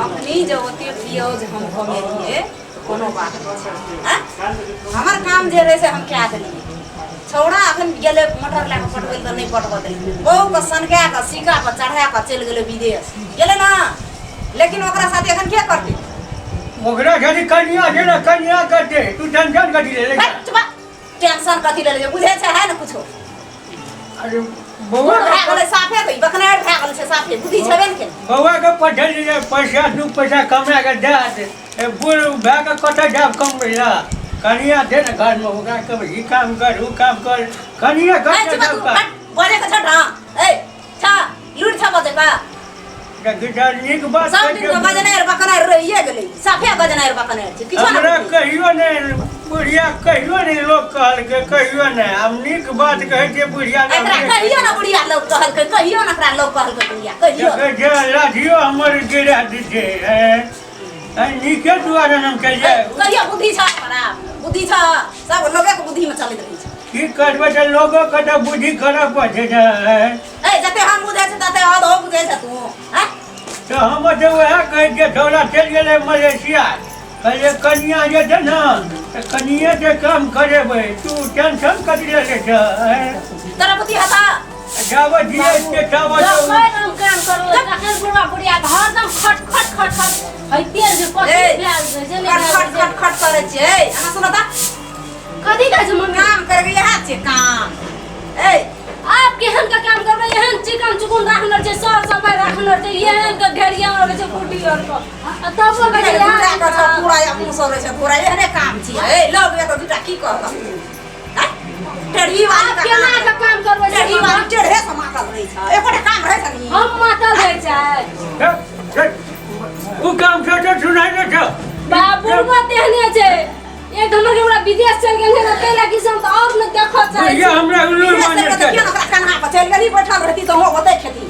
अखनी जे ओते पियौज हम कमेलियै कोनो बात नहि छै आँय? हमर काम जे रहै से हम कए देलियै छौड़ा अखन गेलै मोटर लए कऽ पटबै लए तऽ नहि पटबऽ देलकै बहुके सनका कऽ सीका पर चढ़ा कऽ चलि गेलै विदेश गेलै ने लेकिन ओकरा साथे एखन के करतै ओकरा यदि कनिया छै ने कनिया करतै तू टेंशन कथी ले हे, चुप टेंशन कथी ले ले बुझै छै है ने कुछो अरे बौआ भए गेलै साफे तऽ बकनार भए गेल छै साफे बुद्धि छेबे ने केने बौआ के पठेलियै पैसा दू पैसा कमा के दए दे ए बूढ़ भए के कतऽ जायब कमबै लए कनिया छै ने घरमे ओकरा कहबै ई काम कर ओ काम कर कनिया ए करतै चुप सब तू काज हट बजे के छठ हां ए छा लूट छा बजे का देखी नीक बात सब दिन के बजनाइ बकनाइ रहिए गेलै साफे बजनाइ बकनाइ छै किछो हमरा नहि कहियो नहि बुढ़िया कहियो नहि लोक कहलकै कहियो नहि हम नीक बात कहै छियै बुढ़िया ने एकरा कहियो ना बुढ़िया लोग कहलकै कहियो ना एकरा लोग कहलकै बुढ़िया कहियो देखै छै लाठियो हमर गिरा दिते नीके दुआरे हम कहियै कहियो बुद्धि छ हमरा बुद्धि छ सब लोगे के बुद्धि में चलैत रहै छै की करबै तऽ लोगो के तऽ बुद्धि करऽ पड़ै छै ने ए जते हम बुझै छै तते अधो बुझै छै तू हैं तऽ हम तऽ उएह कहै छियै छौड़ा चलि गेलै मलेशिया कहलियै कनिया जे छै ने तऽ कनिए के काम करेबै तू टेंशन कथी लए लै छह तोरा बुद्धि हता जाबऽ जियै छियै ताबऽ जब तऽ मैं हम काम करबै तखन बुढ़वा बुढ़िया के हरदम खट खट खट खट होइते रहै छै कथी ए, भेल छै से नहि खट खट भेल छै। खट खट करै छियै एना सुन तऽ कथी कहै छै मम्मी काम करके इएह छियै काम ए आप केहन के काम करबै एहन चिकन चुकुन राखने छै सर सफाइ राखने छै एहन के ढेरिया रहै छै कुटी आर के आ तबो कहै छै दूटा के यार, पूरा या मुँह सड़ै छै पूरा एहने काम छियै ए लग एतऽ दूटा की कहत हैं? टेढ़ी वाली आप का केना काम के काम करबै टेढ़ी वाली टेढ़े से मातल रहै छै एकोटा काम रहै छै नी हम मातल रहै छै ओ काम छै तऽ सुनाइ नहि छौ बाबू तेहने छै एक हमर के हमरा विदेश चल गेल है ताहि लागी से हम तऽ और न देखऽ चाहै बुढ़िया छी हमरा उल्लू विदेश मानै चलि छै गेल तऽ केना ओकरा कन्हा पर चलि गेली बैठल रहती तऽ हो ओतै खेती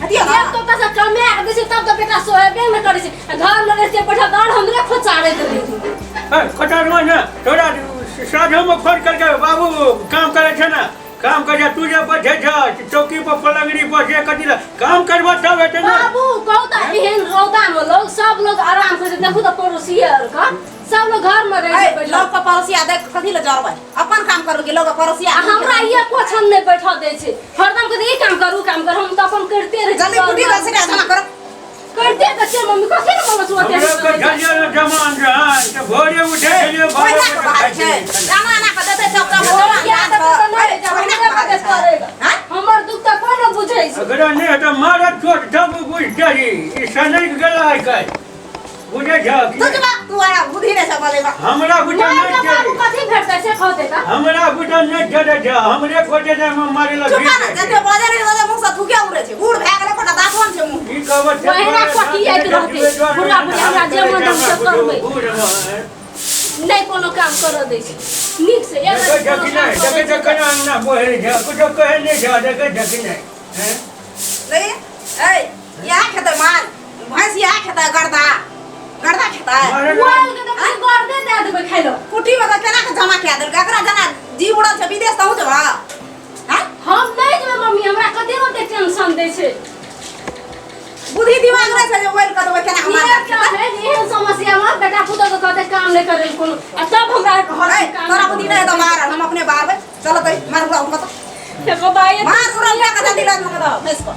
हतियो ना एक तो पैसा कमा के दै छै तब तऽ बेटा सोहेबे न करै छै आ घर में रहै छै बैठल तऽ और हमरे खोचारैत रहै छै ए, कटहरवा ने तोरा साँझोमे फोन करके बाबू काम करै छै ने काम करे तू जे बैठे छ चौकी पर पलंगड़ी पर से कथी लए काम करबो तब हेतै ने बाबू कहू तऽ एहन रौदा में लोग सब लोग आराम से देखू तऽ पड़ोसी आर के सब लोग घर में रहै छै बैठल लोग के पड़ोसिया देख कथी ले जरबै अपन काम करू कि लोग के पड़ोसिया आ हमरा ये पोछन नहि बैठऽ दै छै हरदम कहते ई काम करू काम करू हम तऽ अपन करिते रहै जल्दी कुटी दस टाका जमा करो करिते तऽ छियै मम्मी कथी ने बोलै छै हमरा के झरिया जमान रहन तऽ भोरे उठे छलियै ओहिना के बात छै जमा ना के देतै सब सब जमा किया देतै तऽ नहि जमा ओहिना के बात छै हैं हमर दुख तऽ कोइ नहि बुझै छै अगर नहि हेतै मारत चोट तब बुझतही ई सनकि गेला आइ काल्हि बुझै छह कि तू जमा तू आया बुद्धि नहि छै बजेबा हमरा बुझल मार नहि के बाबू छै कथी भेटतै से कहतै तऽ हमरा बुझल नहि चलै छै हमरे गोटे मे मारे लग चुप ना जते बजे नहि बजे मुँह से थूके उड़े छै बूढ़ भए गेलै कोटा दाँतवन छै मुँह की कहबै छै ओहिना कोटियाइत रहतै। बुढ़ा बुढ़ी हमरा जे मन हम से करबै। नहि कोनो काम करऽ दै छै नीक से एक देखै रत्ती छै कोनो कि काम नहि देखै करै छै छै केना अंगना बहै छै कुछो कहै नहि छै देखै छै कि नहि हैं? नहीं ए इएह खेतै माल भैंस इएह खेतै गर्दा गर्दा खेतै मारे बोल के तऽ खाली गर्दे दए देबै खाइ लए कुटी में केना के जमा कए देलकै एकरा जेना जी उड़ल छै विदेश तहु जेबह हैं हम नहि जेबै मम्मी हमरा कते ओते टेंशन दै छै बुद्धि दिमाग रहै छै जे ओलि कऽ देबै केना के माल इएह काम है एहन समस्या मे बेटा पुतोह के कहते काम नहि करे कोनो आ तब हमरा घर ए काम तोरा बुद्धि नहि हेतौ मार हम अपने बारबै चल तै मार उड़ा उठा एगो भाई मार उड़ा उठा के जल्दी लग लगा दो भैंस को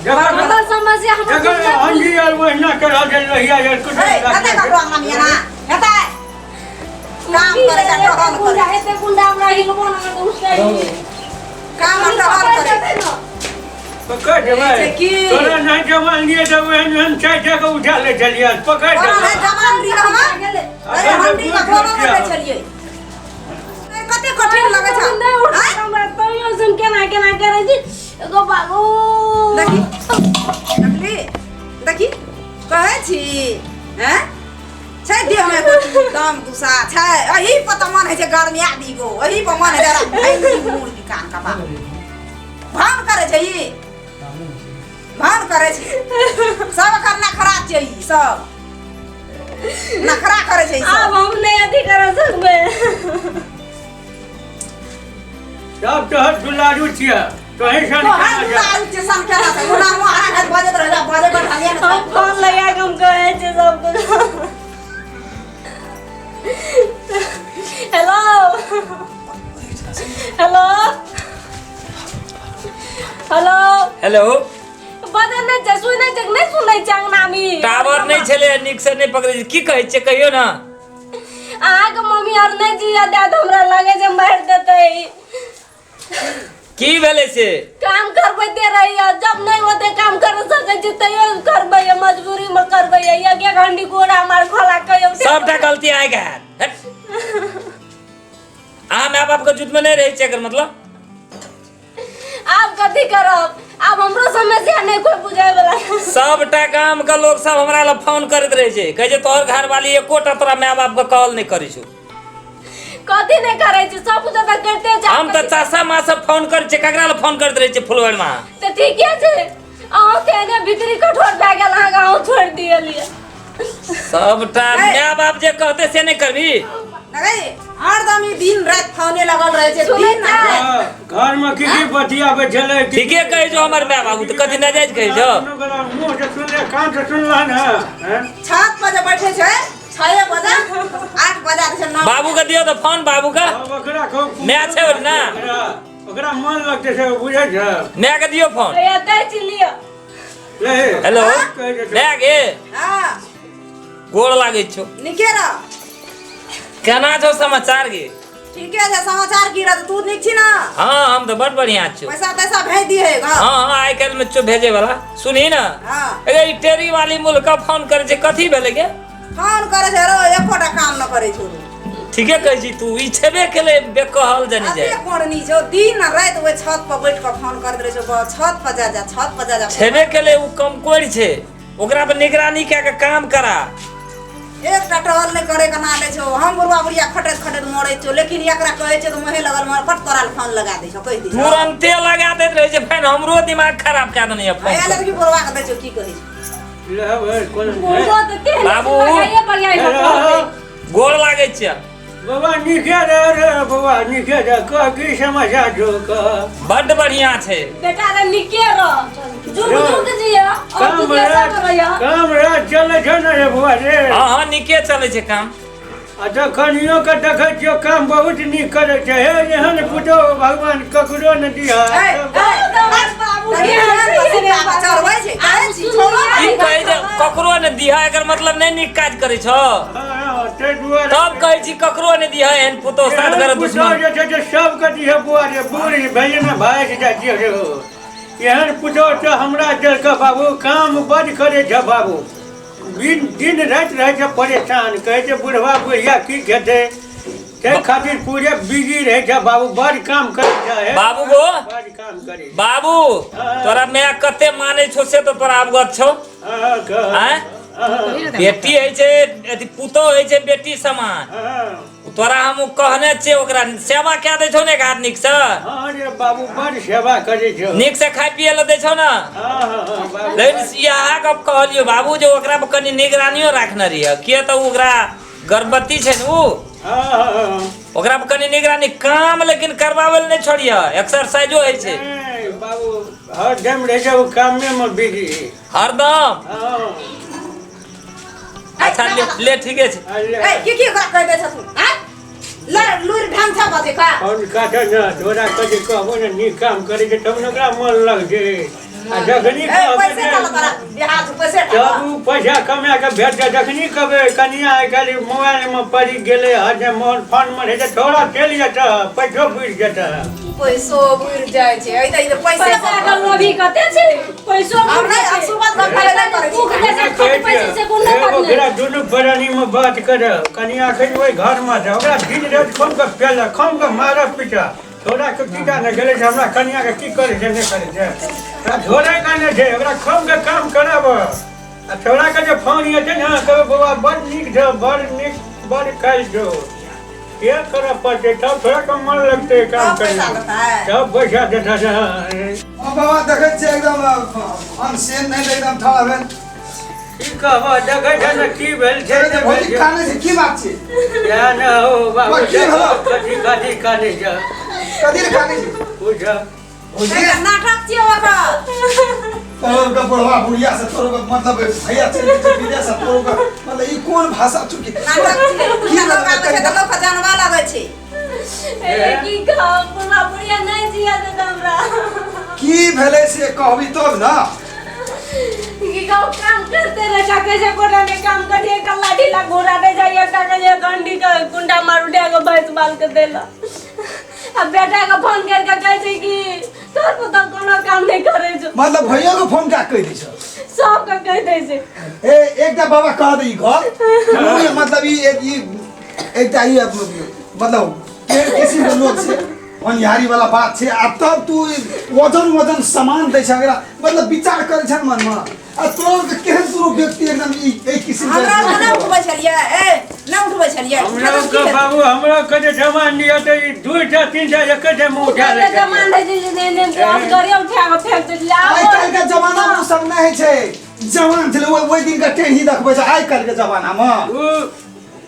जकर हमर समस्या हमर जकर हंडी आर ओहिना चढ़ा देल रहिया यार कुछ ए कते ककरो अंगना में ना हेतै काम करे जा टहल करे एते गुंडा हमरा हिलबो ना करतै उठै काम और टहल करे पकड़ देबै छै की? तोरा नहि जमान लिए तऽ ओहन ओहन चारि टा के उठा ले चलियै पकड़ तोरा देबै नहि जमान री हम अरे हम री ककरो नहि दै छलियै ए, कते कठिन लगै छै नहि उठै आँय? हमरा तैयो से हम केना केना करै छी एगो बाबू देखी देखली देखी कहै छी हैं छै देहमे एको दम गुस्सा छै एही पर तऽ मन होइ छै गर्मिया दी गो एही पर मन होइ छै भांगि दी मुड़ की कान कपार भान करै छै ई भान करै छै सब एकर नखरा छै ई सब नखरा करै छै ई आब सब हम नहि अथी कर सकबै सब तोहर दुलारू छियै तोही सन तोहर केना दुलारू छै? छै सन केना छै ओना मुँह हाथ हाथ बजैत रहै बजै पर ढंगे ने हम फोन लगा के हम कहै छै सब कुछ। Hello hello hello. हेलो। बजै नहि छै, सुनै छै नहि? सुनै छै अंगनामी टावर नहि छलै, नीक से नहि पकड़ै छै। की कहै छियै कहियौ ने। अहाँके मम्मी आर नहि जिया देत, हमरा लगे छै मारि देतै। की भेलै से? काम करबैते रहिए, जब नहि होते काम कर सकै छी तैयो करबै, मजबूरी में करबै। एक एक हंडी गोड़ा मार खोला कहियो। सबटा गलती आइ के हैत। हट। अहाँ माय बाप के जुट में नहि रहै छियै, एकर मतलब? आब कथी करब? आब हमरो समस्या नहि कोई बुझाय वाला। सबटा गाम के लोग सब हमरा लग फोन करैत रहै छै, कहै छै तोहर घरवाली एकोटा तोरा माय बाप के कॉल नहि करै छौ। कथी नहि करै छी? सब कुछ तऽ करिते छै। हम तऽ चाचा माँ सब फोन करै छै, ककरा लग फोन करैत रहै छै फुलवारी में? तऽ ठीके छै, अहूँ तेहने भीतरी कठोर भए गेल अहाँके, अहूँ छोड़ि दियलियै। सबटा माय बाप जे कहते से नहि करबी? नहीं, हरदम ई दिन राति फोने लगल रहै छै। सुनै दिन छै? राति। हाँ, घर में की की बतियाबै छलै? ठीके कहै छौ हमर माय बाबू, तऽ कथी नाजायज कहै छौ? मुँह से सुनले, कान से सुनला ने हैं? छत पर जे बैठे छै 6 बजे, 8 बजे छै, 9। बाबू के दियौ तऽ फोन, बाबू के। अब ओकरा कहू। माय छै ओहि ने? ओकरा ओकरा मन लगतै से बुझै छै। माय के दियौ फोन। हैया दै छी, लिअ। ले। हेलो। कहै छै। माय गे। हाँ। गोर लागै छौ। नीके रह। केना छौ समाचार गे? ठीके छै समाचार, की रहत? तू नीक छी ना? हाँ, हम तऽ बड बढ़िया छौ। पैसा तैसा भेज दिहे घर। हाँ, आइ काल्हि में छौ भेजे वाला। सुनही ने। हाँ। अरे, ई टेरी वाली मुल्का फोन करै छै, कथी भेलै गे? फोन करे छै रो, एकोटा काम न करे छौ। ठीके कहै छी तू, ई छेबे केलै बेकहल जानी अते जाय। कोड़नी छौ, दिन आ राति ओहि छत पर बैठ कऽ फोन करैत रहै छौ, छत पर जा जा, छत पर जा जा। छेबे केलै, ओ कमकोरि छै, ओकरा पर निगरानी कए के काम करा। एकटा टहल नहि करे के ना दै छौ। हम बुढ़वा बुढ़िया खटैत खटैत मरै छौ, लेकिन एकरा कहै छै तऽ मुँहे लगल मर पट तोरा फोन लगा दै छौ, कहि दै छौ। तुरन्ते लगा दैत रहै छै फेन, हमरो दिमाग खराब कए देने यऽ फोन। आयल की बुढ़वा के दै छौ, की कहै छौ? ले भाइ, कोन बुढ़बो तऽ तेहने बाबू। बगाइए बगाइए कहबै। गोर लागै छियै। बाबा, नीके रे रे बौआ, नीके रे। कह, की समाचार छौ, कह। बड्ड बढ़िया छै। बेटा रे, नीके रह, जुग जुग जिया और काम विदेशो राज में रहिया। काम राज चलै छौ ने रे बौआ रे? हाँ, नीके चलै छै काम। आ जखनियो के देखै छियौ, काम बहुत नीक करै छै। हे, एहन पुतोहु भगवान ककरो ने दिहा। ए, ए, बाबू। चढ़बै छै, कहै छी, छोड़ो। की कहै छै ककरो ने दिहा, एकर मतलब नहि नीक काज करै छौ? हाँ, ताहि दुआरे। तब कहै छी ककरो ने दिहा एहन पुतोह, सात घर एहन पुतोहु दुश्मन। जे छै से सबके दिहे बौआ रे, बूढ़ भैया ने भागि जाइ छियै रे। एहन पुतोहु तऽ हमरा देलकै बाबू। काम बड करै छै बाबू, दिन दिन राति रहै छै परेशान, कहै छै बुढ़वा बुढ़िया की खेतै, ताहि खातिर पूरे बिजी रहै छै बाबू, बड़ काम करै छै हे। बाबू गो। बड़ काम करै छै। बाबू, तोरा माय कते मानै छौ से तऽ तोरा अवगत छौ। हाँ, कह। आँय? हाँ, बेटी होइ छै, अथी पुतोह होइ छै बेटी समान। हाँ। तोरा हम कहने छियै, ओकरा सेवा कए दै छौ ने एक हाथ नीक से? हाँ रे बाबू, बड़ सेवा करै छौ। नीक से खाय पिए लए दै छौ ने? हाँ, बाबू। लेकिन इएह गप कहलियौ बाबू जे ओकरा पर कनि निगरानियो राखने रहियै, किया तऽ ओकरा गर्भवती छै ने उ। हाँ। ओकरा पर कनि निगरानी, काम लेकिन करबाबै लए नहि छोड़ियह, एक्सरसाइजो होइ छै। नहीं, बाबू हर टाइम रहै छै ओ कामे मे बिजी। हरदम। हाँ। अच्छा, ले ले, ठीके छै। अरे। ए, की की ओकरा कहि दै छथुन आँय? लड़ लुरि ढंग से बजै का। फोन काटऽ ने, तोरा कथी कहबो ने, नीक काम करै छै तब ने ओकरा मन लगतै, आ जखनी ए, कहबै पैसे जे- का तोरा बिहार से पैसे तब का। उ पैसा कमा कऽ भेजतै। जखनी कहबै कनिया आइ काल्हि मोबाइल मे पड़ि गेलै हँ, जे मोन फोन मे रहै छै, थोड़ा चलि जेतै, पैसो बुड़ि जेतै। पैसो बुड़ि जाइ छै, ऐ तऽ पैसे। पैसा के लोभी कते छै, पैसो हम नहि, हम सुबह गप करे नहि करै छी। भूख जैसे खट पैसे से कोनो एगो बात ओकरा नहीं। दुनू प्राणी मे बात कर, कनिया अखन ओहि घर मे छै, ओकरा दिन राति खूब के पेलक, खूब के मारब पीटा, थोड़ा के टीका नहि गेलै छै। हमरा कनिया के की करै छै, नहि करै छै, ओकरा झोरे का नहि छै, ओकरा खूब के काम कराब। आ छोड़ा के जे फोन एतै ने, कहबै बौआ बड़ नीक छौ, बड़ नीक, बड़ खाइ छौ, के करऽ पड़तै, तब थोड़ा के मन लगतै काम तब पैसा करैमे। देतै। तब पैसा देतै। ओ बाबा, देखै छियै एकदम अनसेन नहि तऽ एकदम ठाढ़ भेल। की कहबह, देखै छै ने की भेल छै, देखै नहि छियै भेल भौजी छै। कानै छै, की बात छै? या ने हो बाबू। की भेलो? कथी कथी कानै छै? कथी लए कानै छै? पूछ। एकर नाटक छियै ओकर। तोरो के बुढ़वा बुढ़िया से तोरो के मतलब भैया चलि गेल छै विदेश से, तोरो के मतलब ई कोन भाषा चुकी? नाटक छियै। की लोक आबै छै तऽ लोकके जानबा लगै छै। ए, की कहब, बुढ़वा बुढ़िया नहि जिया देत हमरा। की भेलै से कहबी तब ने। की कहू, काम करते रहे काके से कोटा में काम करिए, कल्ला ढीला घोड़ा दे जाइए काके जे गंडी के कुंडा मार उठा के भैंस बाल के देला। अब बेटा के फोन करके कहै छै कि तोर पुतहु कोनो काम नहि करै छौ। मतलब भैया के फोन का कहि दै छौ? सबके कहि दै छै। ए, एकटा बाबा कह दे ई घर ई मतलब ई ई एकटा ई मतलब केहन किसिम के लोग छै, होनिहारी वाला बात छै। आ तब तू वजन वजन सामान दै छै एकरा, मतलब विचार करै छै मनमे। आ तोर के केहन तू व्यक्ति एकदम ई एहि किसिम के? हमरा के नहि उठबै छलियै, ए, नहि उठबै छलियै। हमरा के बाबू, हमरा के जे जमान लिअ तऽ ई 2टा 3टा एके टाइम उठा लै। जमान रहै छै जे नहि नहि असगरे उठा कऽ फेंक दै छलियै। आइ काल्हि के जमाना मे ओ सब नहि होइ छै। जवान छलै ओहि दिन के टेढ़ी देखबै छै आइ काल्हि के जमाना मे। ओ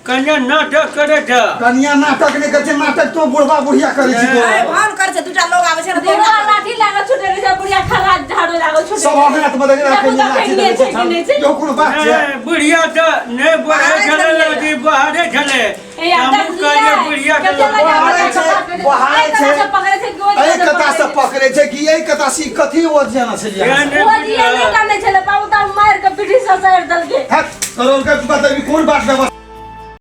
कन्या नाटक करै छै। कनिया नाटक नहि करै छै, नाटक तो बुढ़वा बुढ़िया करै छै। ए, भान करै छै, दूटा लोग आबै छै ने। बुढ़वा लाठी लागल छुटे रहै छै, बुढ़िया खड़ा झाड़ू लागल छुटे। सब हाथ मे देखै देखू तऽ फेंकने छै कि नहि छै। यो कोनो बात छै? नहि, बुढ़िया तऽ नहि बहारे छलै, लड़की बहारे छलै। ए, यार, हमहूँ कहलियै बुढ़िया के कते लगा बहारे छै, बहारे छै। पकड़ै छै कि ओहि एहि कता से पकड़ै छै कि एहि कता से? कथी ओ जाना छलियै? केहन ओ जिया नहि जानै छलै बाबू, तऽ मारि कऽ पीठी ससारि देलकै। हट, तोरो के मतलब ई कोन बात व्यवस्था?